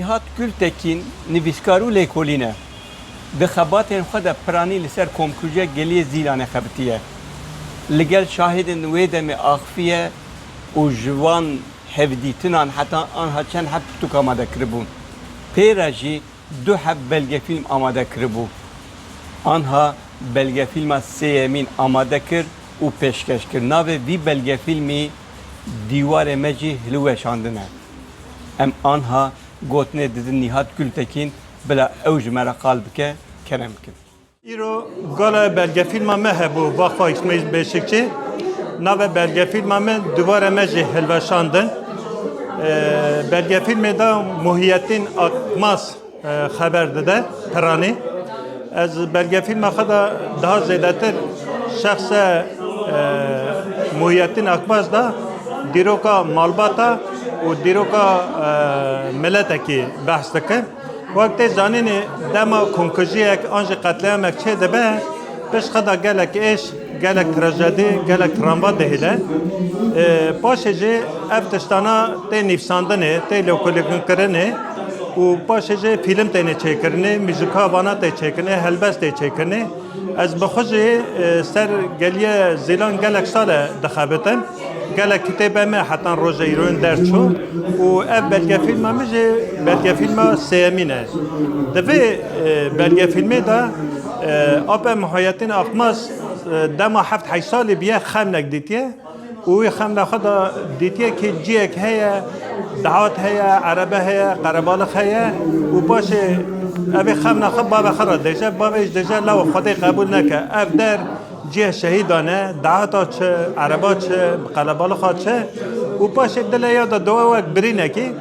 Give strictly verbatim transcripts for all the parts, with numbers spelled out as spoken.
Nihat Gultekîn nivîskar û lêkolîn e. Di xebatên xwe de piranî li ser komkujiya geliyê Zîlanê xebitiye. Li gel şahidên wê demê axiviye û ji van hevdîtinan heta anha çend heb pirtûk amade kiribûn. Pê re jî du heb belgefîlm amade kiribû. Anha belgefîlma sêyemîn amade kir û pêşkeş kir. Navê vî belgefîlmî Dîwarê me jî hilweşandine. Em anha gotinê didin Nîhat Gultekîn, bila ew ji me re qal bike, kerem bikin. Îro gala belgefîlma me hebû, Vakfa Îsmaîl Beşikçî. Navê belgefîlma me Dîwarê me jî hilweşandin. Ee, belgefîlmê de Muhiyettin Akmaz e, xeber dide, piranî. Ez belgefîlma xwe de daha zêdetir şexse, e, Muhiyettin Akmaz de dîroka malbata û dîroka, e, miletekî behs dikim. Wek tê zanînê dema komkujiyek an jî qetliamek çê dibe, pişt xwe de gelek êş, gelek trajedî, gelek travma dihêle. E, paşê jî ev tiştana tê nivîsandinê, tê lêkolînkirinê û paşê jî fîlm têne çêkirinê, muzîka vana tê çêkirinê, helbest tê çêkirinê. Ez bi xwe jî, e, ser geliye Zîlan gelek sal e dixebitim. Gelek kitêbê me hetan roja îroyîn derçû û ev belgefîlma min jî belgefîlma sêyemîn e. Di vê, e, belgefîlmê de, e, Ape Muhiyettin Akmaz, e, dema heft heşt salî bûye xemnek dîtiye û wî xemna xwe de dîtiye ki ciyek heye, dehat heye, erebe heye, qerebalix heye û paşê evê xemna xwe bavê xwe re dêje, bavê jî dêje, lawo Xwedê qebûl neke. Ev der cihê şehîdan e, dehata çi, ereba çi, qelebalixa çi û paşê dilê ya de dowe wek birînekî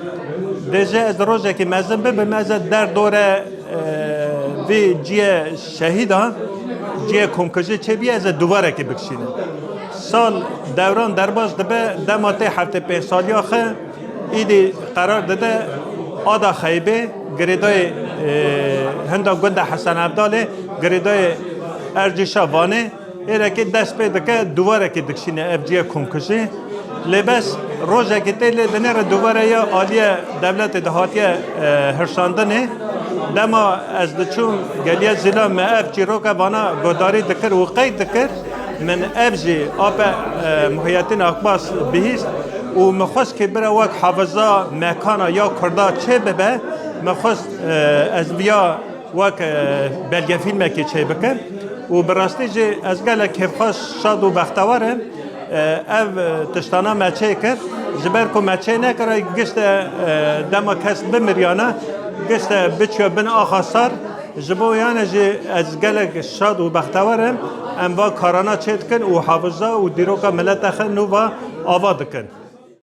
dêje, ez rojekî mezin bibim, ez ê derdore, e, vê cihê şehîdan, cihê komkujî çêbî, ez ê dûvarekî bikişînim. Sal dewran derbas dibe, dema tê heftê pênc saliya xwe, îdî qerar dide Ada Xeybê, girêdayê, e, hinda gunda Hesen Evdalê, girêdayê Ercîşa Vanê, êrekê dest pê dike, dûvarekê dikişîne ev cihê komkujî. Lê bes rojekê tê lê dinêre dûvare ya aliyê dewletê de hatiye, e, hirşandinê. Dema ez diçûm geliye Zîlan, me ev çîroka vana guhdarî dikir û qeyd dikir. Min ev jî Ape, e, Muhiyettin Akbas bihîst û min xwest ki bira wek hafiza mekana ya Kurda çê bibe, min xwest, e, ez viya wek, e, belgefîlmekê çê bikim. Û bi rastî jî ez gelek kêfxweş, şad û bextewar im. E, ev, e, tiştana me çê kir. Ji ber ku me çê nekira, gişte, e, dema kes bimiriyana, gişte biçiya bin axa sar. Ji bo yan e jî ez gelek şad û bextewar im. Em va karana çê dikin û hafiza û dîroka mileta xwe nû va ava dikin.